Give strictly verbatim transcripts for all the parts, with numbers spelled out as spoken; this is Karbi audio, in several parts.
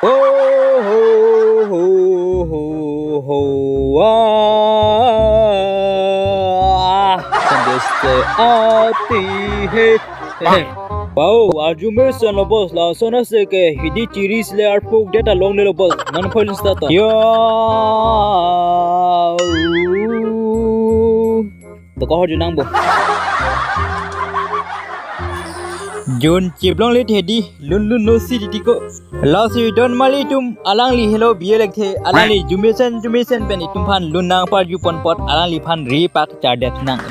Ho, ho, ho, ho, ho, ah. Sandeste aati hai. Pao, arju mesen lo boss, lason ase ke hidi chiris le arpuk det along le lo boss. Non khoil start. Ya. To ko horju nang bo. Jun chiblong le thedi, lun lun no si titi ko. Lasi don mali tum alangli hello bielek the, alangli jumesen jumesen pen itum phan lun nang parju pon pot, alangliphan ripak chardet nang.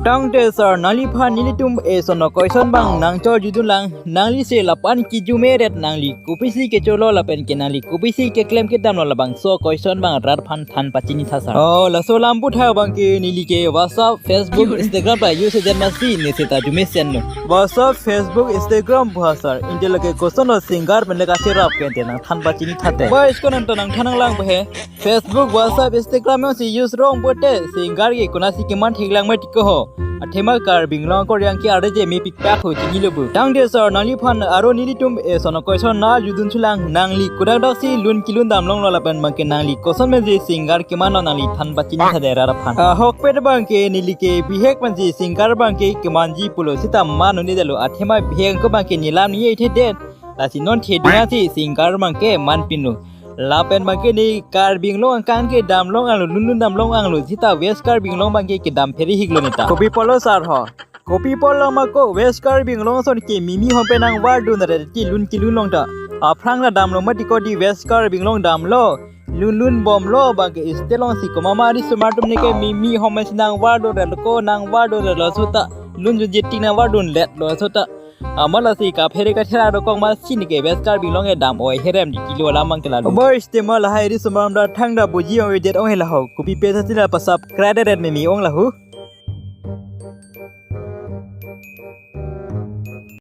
Tangte sir, nangliphan nelitum eson a-question bang nangchorjudun lang, nangli se lapan kijumeret, nangli kopisi kecholo lapen ke nangli kopisi keklem kedamlo, labangso a-question bang rat aphan than pachinitha sir. Oh, laso alam puthot abang ke neli ke WhatsApp, Facebook, Instagram ta use ejat masi ne seta jumesen lo. WhatsApp, Facebook, Instagram pu ha sir. Inte lake koson lo singer pen le kacherap ke ante nangthan pachinitha te. Ba isko nang to nangthan nanglang pe he. Facebook, WhatsApp, Instagram jongsi use rong pote singer ke konatsi keman theklang mati ko ho. Athema Karbi Anglong akorjang ke arje mepik pak ho chinilo bu. Tangte sir, nangliphan aro nelitum eson a-question nangchorjudun chulang, nangli kodak daksi lun kelun damlonglo lapen abang ke nangli koson pensi singer kemanlo, nangli than pachinitha dera aphan. Ahokpet abang ke neli ke bihek pensi singer abang ke kemanji pulo seta man un-edetlo, athema bihek ko abang ke nelam ni ethedetlo. Lasi non thedung asi singer abang ke manpinlo. Lapen abang ke ne Karbi Anglong angkang ke damlong anglo, lun lun damlong anglo seta West Karbi Anglong abang ke kedam phere hiklo neta. Kopi apotlo sir ho? Kopi apotlo ma ko, West Karbi Anglong ason ke mimi hom pen nangvardunre ti lun kelun long ta. Aphrang ta damlo mati ko, di West Karbi Anglong damlo, lun lun bomlo, abang ke state alongsi komat ma risomar atum ne ke mimi hom pensi nangvardunre lo ko, nangvardunre lo seta lun junje tik nangvardunletlo seta. Amat lasi kaphere kathera dokok masi ne ke West Karbi Anglong kedam oi herem di kilo alam abang ke lalu. Bo istemal lahai risomar atum ta thangta buji ong-edet ong he laho. Kopi pesa sila pasap kredit mimi ong lahu.